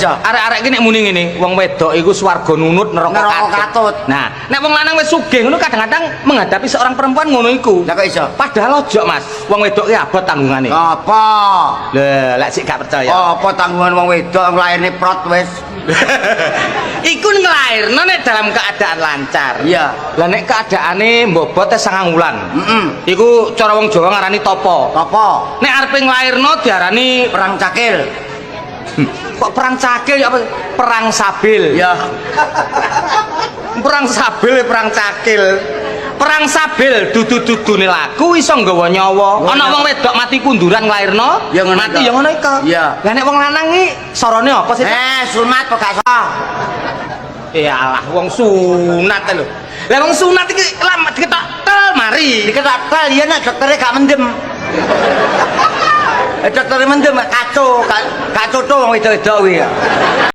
Iso? Arek-arek iki nek muni ngene, wong wedok iku swarga nunut, neraka Neraka katut. Katut. Nah, nek wong lanang wis sugih ngono kadang-kadang menghadapi seorang perempuan ngono iku. Lah kok iso? Padahal ojo, Mas. Wong wedok ki abot tanggungane. Apa? Lah, lek sik gak percaya. Apa tanggungan wong wedok nglairne prot wis? Iku nglairno nek dalam keadaan lancar. Iya. Lah nek keadaane mbobot tes 9 wulan. Iku cara wong Jawa ngarani topo. Apa? Nek arepe nglairno diarani Perang cakil. Kok perang cakil ya apa? Perang sabil. Ya. Perang sabil ya perang cakil. Perang sabil dudu-dudune laku iso nggawa nyawa. Nggawa Ana nyawa. Wong wedok mati kunduran nglairno, Ya ngono mati iku. ya ngono iku. Iya. Lah nek wong lanang iki sarane apa sih? Eh, sunat kok gak sah. Ya alah, wong sunat lho. Lah wong sunat iki lam diketok tel mari. Diketok tel ya nek doktere gak mendem. Eh, doktere mendem kacau, gak cocok wong wedok-wedok kuwi ya.